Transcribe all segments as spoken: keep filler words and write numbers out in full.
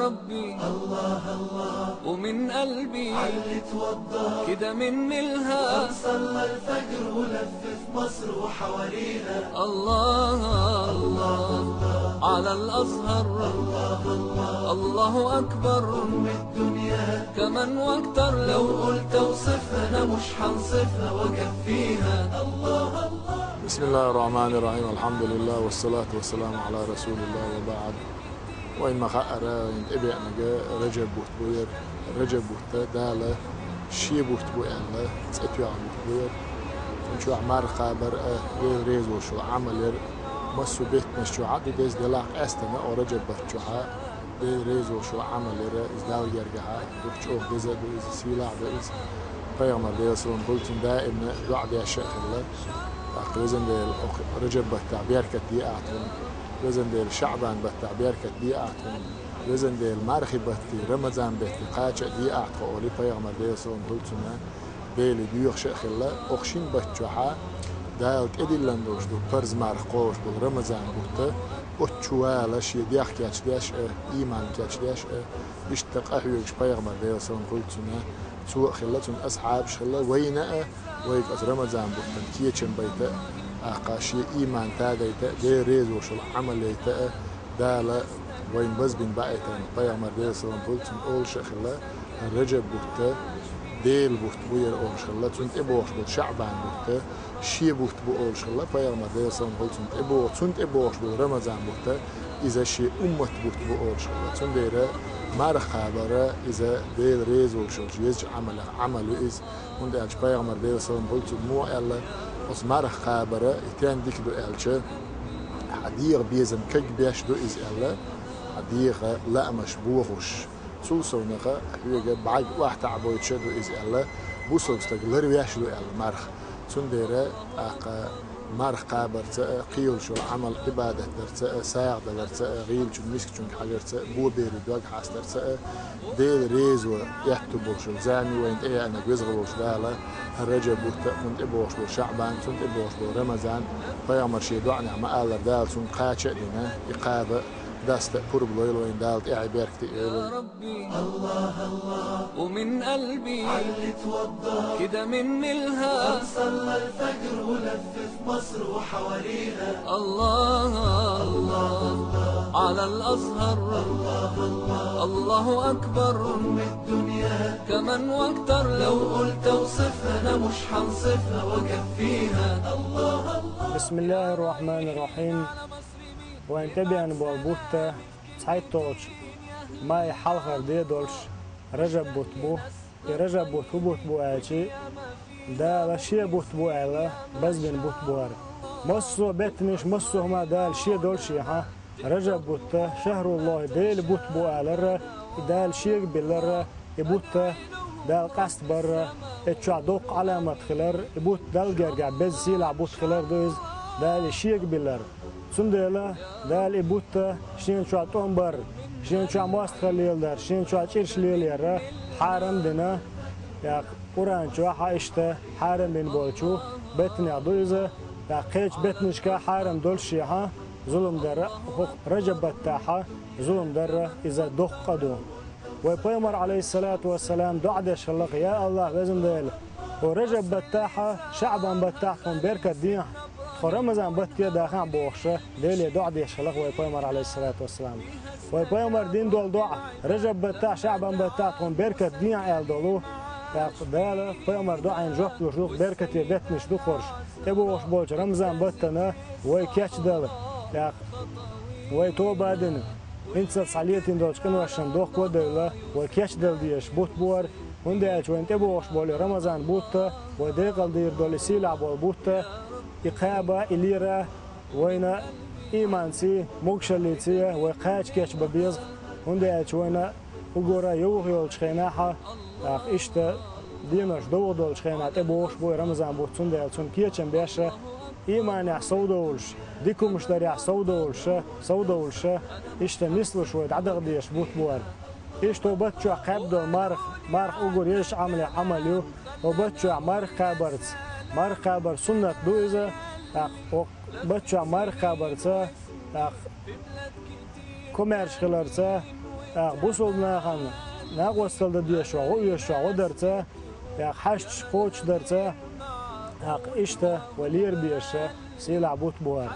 ربي، الله الله، ومن قلبي علي توضى، كده من ملها صلى الفجر ولف في مصر وحواليها. الله الله على الأزهر، الله الله، الله أكبر، أم الدنيا كمان واكتر، لو قلت اوصفها انا مش هنصفها واكفيها. الله الله. بسم الله الرحمن الرحيم. الحمد لله والصلاة والسلام على رسول الله وبعد. Вайн ма хаара, вайна тӀебеанарг Раджаб бутт бу ер. Раджаб бутт Дала шен бутт бу аьлла цӀе тоьхна бутт бу ер. Цун чохь марха кхабар а, Дела реза волуш йолу Ӏамал яр а, массо а беттанаш чохь а ду деза, делахь а къаьстина, о Раджаб бутт чохь а Дела реза волуш йолу Ӏамал яр а, иза Далла гергахь а дукха чӀогӀа деза а ду иза, сийлахь а ду иза. Пайхамар, Делан салам хуьлда цунна, даимна доӀа деш а хилла. ТӀаккха, Везан Дела, оха Раджаб баттахь беркат де ахьа тхуна. Везан Дела, ШаӀбан баттахь беркат де ахьа тхуна. Везан Дела, мархи баттий, Рамазан беттий кхача а де ахьа тхо, олий Пайхамар, Делан салам хуьлда цунна, Деле доьхуш а хилла. Оха шина батта чохь а Дала тӀедиллина долуш ду, парз марха кхочуш долу Рамазан бутт, оццу чу вала шен дегӀ кечдеш а, ийман кечдеш а, иштта къахьоьгуш Пайхамар, Делан салам хуьлда цунна, цо а хилла, цуьнан асхьабаш хилла, вайна а, вайга оцу Рамазан буттана кечам байта а, тӀаккха шен ийман тадайта а, Дела реза волуш йолу Ӏамал яйта а, Дала вайна базбина баийтина. Пайхамар, Делан салам хуьлда цунна, олуш а хилла, Раджаб бутт Делан бутт бу яра олуш хилла, цунна тӀебогӀуш болу ШаӀбан бутт шен бутт бу олуш хилла. Пайхамар, Делан салам хуьлда цунна, тӀебогӀу-, цунна тӀебогӀуш болу Рамазан бутт иза шен уммат бутт бу олуш хилла. Цундела марха кхабар а иза Дела реза волуш йолчу езачу Ӏамалех Ӏамал ю иза. ХӀунда аьлча Пайхамар, Делан салам хуьлда цунна, муха аьлла: «Оцу марха кхабар а, и стенна дика ду аьлча, хьан дегӀан безам кагбеш ду иза», — аьлла, хьан дегӀан лаамаш бохуш. Цул совнаха хьоьга бӀаьрг охьатаӀабойтуш а ду иза аьлла, бусалба стаг ларвеш а ду аьлла марха. Цундела тӀаккха марха кхабарца а, кхийолуш йолу Ӏамал-Ӏибадат дарца а, сагӀа даларца а, гӀийлачун мискачуьнга хьажарца а, боберийн дог хьастарца а, Дела резо, аьтту болуш йолу зама ю вайна тӀееанарг Веза волуш Дала, хӀара Раджаб бутт а, кхунна тӀебогӀуш болу ШаӀбан, цунна тӀебогӀуш болу Рамазан. Пайхамар шен доӀанехь ма-аллара, Дала цунна кхача а дина, и кхаба даста а пурба лойла вайна Дала, тӀаьхье беркате а йойла. ربي، الله الله، ومن قلبي علي توضى، كده من ملها صلى الفجر ولف في مصر وحواليها. الله الله على الأزهر، الله الله، الله أكبر، أم الدنيا كمان واكتر، لو قلت اوصفها انا مش هنصفها واكفيها. الله الله. بسم الله الرحمن الرحيم. Вайн тӀебеана болу бутт цхьайтталгӀачу май хьалхара де долуш Раджаб бутт бу. И Раджаб бутт хӀун бутт бу аьлча, Дала шен бутт бу аьлла, базбина бутт бу хӀара. Массо а беттанаш, массо а хӀума Дала шен долуш а хьан, Раджаб бутт шахруллохӀи, Делан бутт бу алар а, и Дала шега биллар а, и бутт Дала къастабар а, и чохь доккха Ӏаламат хилар, и бутт Далла гергахь беза сийлахь бутт хилар ду иза, Дала и шега биллар. Цундела Дала и бутт шена чохь тӀом бар, шена чохь мостагӀалла леладар, шена чохь чӀираш лелаяр хьарам дина, тӀаккха Къуръан чохь а иштта хьарам бина болчу беттанех ду иза, тӀаккха кхечу беттанашка хьарам долуш а хьан, зулам дар а, хӀокху Раджаб баттахь а зулам дар а иза доккха къа ду. Вай Пайхамар, Ӏалайхиссалату вассалам, доӀа деш хилла-кх: «Я АллахӀ, Везан Дела, хӀо Раджаб баттахь а, ШаӀбан баттахь а тхуна беркат дехьа, тхо Рамазан батте а дахахь», — бохуш, Деле доӀа деш хилла-кх вай Пайхамар, Ӏалайхиссалату вассалам. Вай Пайхамар дина долу доӀа: «Раджаб баттахь а, ШаӀбан баттахь а тхуна беркат дехьа», — аьлла долу. ТӀаккха Дала Пайхамар доӀина жоп луш ду-кх, беркате беттанаш ду-кх хӀорш. ТӀебогӀуш болчу Рамазан баттана вай кечдала, тӀаккха вай тоба а дина, хӀинца схьа летийна долчу къиношна дохко а девлла, вай кечдала дезаш бутт бу хӀара, хӀунда аьлча вайна тӀебогӀуш болу Рамазан бутт, вай декъала дийр долу и сийлахь болу бутт, и кхаба, и лера вайна ийманций, могушаллиций вай кхача кечбан беза, хӀунда аьлча вайна уггар а йовха йолчу хенахь а, тӀаккха иштта денош довха долчу хенахь тӀебогӀуш бу и Рамазан бутт, цундела цунна кечам беш а, ийманехь совдовлуш, дика хӀумаш дарехь совдовлуш а, совдовлуш а, иштта нислуш вай дӀадаха дезаш бутт бу хӀара. Иштта хӀокху бутт чохь кхаьбна долу марха, марха уггар езачу Ӏамалех Ӏамал ю, хӀокху бутт чохь марха кхабарца, марха кхабар суннат ду иза, тӀаккха хӀокху бутт чохь марха кхабарца, тӀаккха комаьрша хиларца, ТӀаккха бусалба нахана накъостал дан дезаш, гӀо оьшуш, гӀо дарца, тӀаккха хьашташ кхочушдарца, тӀаккха иштта вай лера безаш сийлахь бутт бу хӀара.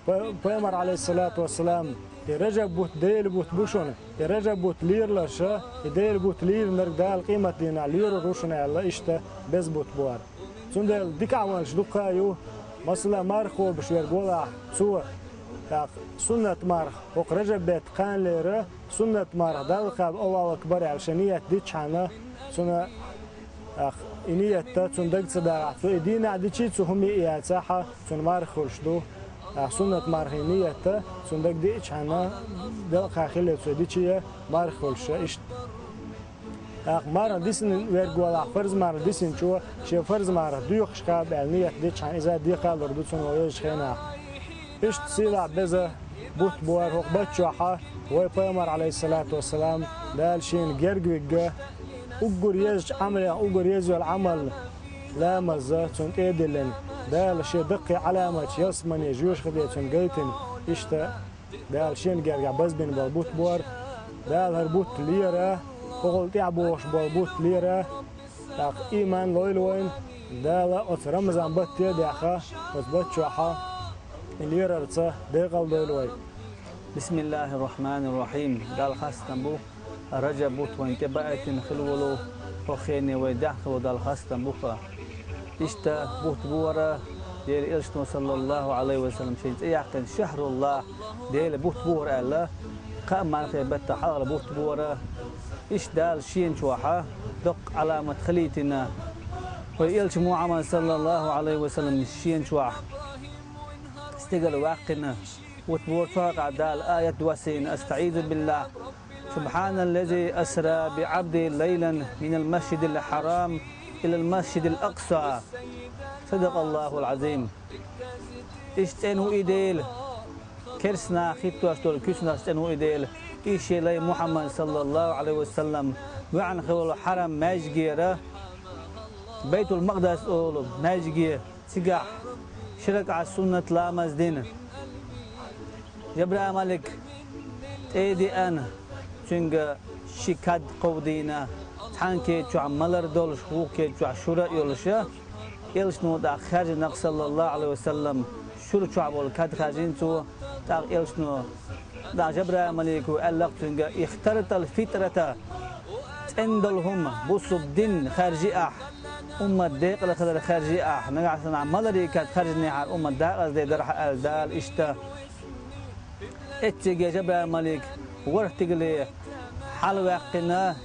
Пай-, Пайхамар, Ӏалайхиссалату вассалам, и Ражаб бутт Делан бутт бу шуна, и Ражаб бутт лералаш, и Делан бутт лийринарг Дала къематдийнахь лорур ву шуна аьлла, иштта беза бутт бу хӀара. Цундела дика Ӏамалаш дукха а ю, масала, марха кхобуш верг валахь, цо, тӀаккха суннат марха, хӀокху Ражаб бетта кханалера, суннат марха Далла кхаба, Аллаху акбар аьлла, шен ният дичхьана, цуьнан, тӀаккха и ният цуьнан дага ца дахь, цо и дийнахь дичи, цу хӀума а яцахь, цуьнан марха хуьлуш ду. ТӀаккха суннат мархийн ният цуьнан дага диъчхьана, делкъахь хилла цо дичи, марха хуьлуш иштта. ТӀаккха марха дисина верг валахь, фарз марха дисинчо, шен фарз марха доьхуш кхаба аьлла ният дичхьана, иза декхалур ду цунна вай везачу хенахь. Иштта сийлахь беза бутт бу хӀара хӀокху бутт чохь, вай Пайхамар, Ӏалайхиссалату вассалам, Дала шена герга вигга, уггар езачу Ӏамалех, уггар еза йолу Ӏамал, ламаз, цунна тӀе а диллина, Дала шен даккхий Ӏаламаташ ялсамане жоьжахате цунна гайтина, иштта Дала шена гергахь базбина болу бутт бу хӀара. Дала хӀара бутт лера, хӀокхул тӀаьхьа богӀуш болу бутт лера, тӀаккха ийман лойла вайна, Дала оцу Рамазан батте а даьхна, оцу бутт чохь и лерарца декъал дойла вай. Бисмиллахир-рахманир-рахим. Далла хастам бу, Ражаб бутт вайна тӀе баийтина хилла волу, хӀокху хене вай даьхна хилла ву, Далла хастам бу-кх. Иштта бутт бу хӀара, Делан Элчано, саллаллаху Ӏалайхи ва саллам, шен цӀе яьккхина, шахӀруллахӀ, Делан бутт бу хӀара аьлла, кхаа мархи беттан хьалхара бутт бу хӀара. Иштта Дала шена чохь доккха Ӏаламат хилийтина, вай Элча Мухьаммад, саллаллаху Ӏалайхи ва саллам, шена чохь стигала ваьккхина, бутт бу хӀара. Цу хьокъехь Дала аят доссийна: أستعيذ بالله، سبحان الذي أسرى بعبده ليلا من المسجد الحرام إلى المسجد الأقصى. صدق الله العظيم. Иштта цӀена ву и Дела, керстанаха хӀиттош долу куьйсанашца цӀена ву и Дела, и шен лай Мухьаммад, саллаллаху Ӏалайхи ва саллам, ваьӀна хилла волу Хьарам маьждигера, Байтул-Макъдас олу маьждиге, цигахь ши ракаӀат суннат ламаз дина. Жабраил-малик тӀе а деана, цуьнга ши кад кховдийна, цхьана кеда чохь малар долуш, вукху кеда чохь шура а йолуш, Элчано тӀаккха хаьржина-кх, саллаллаху Ӏалайхи ва саллам, шура чохь болу кад хаьржина цо, тӀаккха Элчано, тӀаккха Жабраил-малико аьлла-кх цуьнга: اخترت الفطرة, цӀена долу хӀума, бусулба дин хаьржи ахь, уммат декъала хилар хаьржи ахь, нагахь санна маларийн кад хаьржинехьара уммат декъаза дер дара хьан аьлла Дала иштта. Эцциге Жабраил-малик ворхӀ стигала хьалаваьккхина,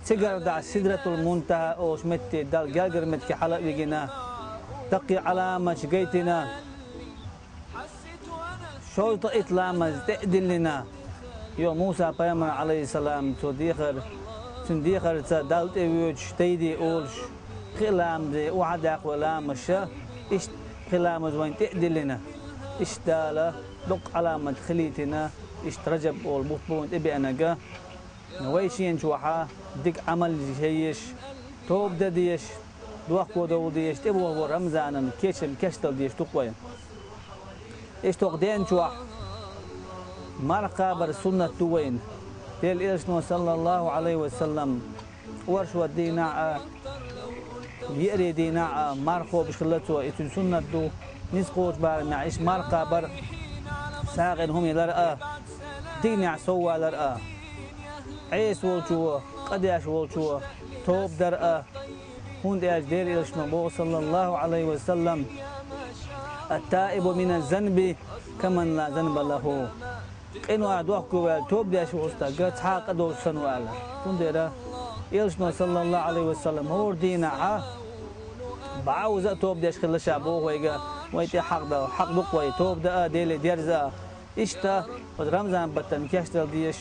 цигара дӀа Сидратул-МунтахӀа олучу метте Далла гергара метте хьала а вигина, даккхий Ӏаламаташ гайтина, шовзткъа итт ламаз тӀе а диллина, йо, Муса-пайхамар, Ӏалайхиссалам, цо дехар, цуьнан дехарца Далла тӀе воьдуш, дайде олуш, кхин а ламазе охьа а даьккхина ламазаш, иштта кхин ламаз вайна тӀе а диллина, иштта Дала доккха Ӏаламат хилийтина, иштта Ражаб олу бутт бу вайна тӀе беанарг. Вай шена чохь дика Ӏамал ян езаш, тоба дан дезаш, дохко довла дезаш, тӀебогӀур ву Рамзанан кечам кечдала дезаш ду-кх вай. Иштта хӀокху ден чохь марха кхабар суннат ду вайна. Делан Элчано, саллаллаху Ӏалайхи ва саллам, оршот дийнахь а, еарин дийнахь а марха кхобуш хилла цо, и цуьнан суннат ду. Низкъачу барамехь иштта марха кхабар, сагӀина хӀума ялар а, дийнахь соввалар а, Ӏеса волчо, къа деш волчо тоба дар а, хӀунда аьлча Делан Элчано боху, саллаллаху Ӏалайхи ва саллам: التائب من الذنب كمن لا ذنب له. Къинойх дохко ваьлла тоба деш волу стаг цхьа а къа долуш санна ву аьлла. Цундела Элчано, саллаллаху Ӏалайхи ва саллам, хӀора дийнахь бӀауза а тоба деш хилла ша боху вайга, вай тӀе хьакъ дан, хьакъ ду-кх вай тоба дан а, Деле дерза а. Иштта, оцу Рамзан баттана кечдала дезаш,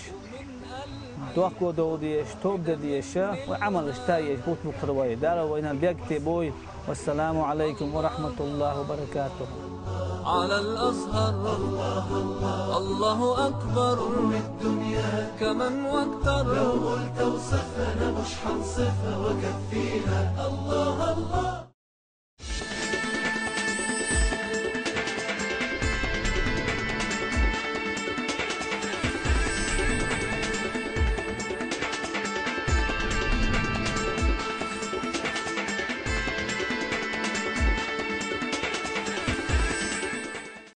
дохко довла дезаш, тоба дан дезаш, вай Ӏамалаш тан езаш бутт бу-кх хӀара вай. Дала вайна бегте бойла. والسلام عليكم ورحمة الله وبركاته. على الأزهر، الله أكبر، كمن واكتر.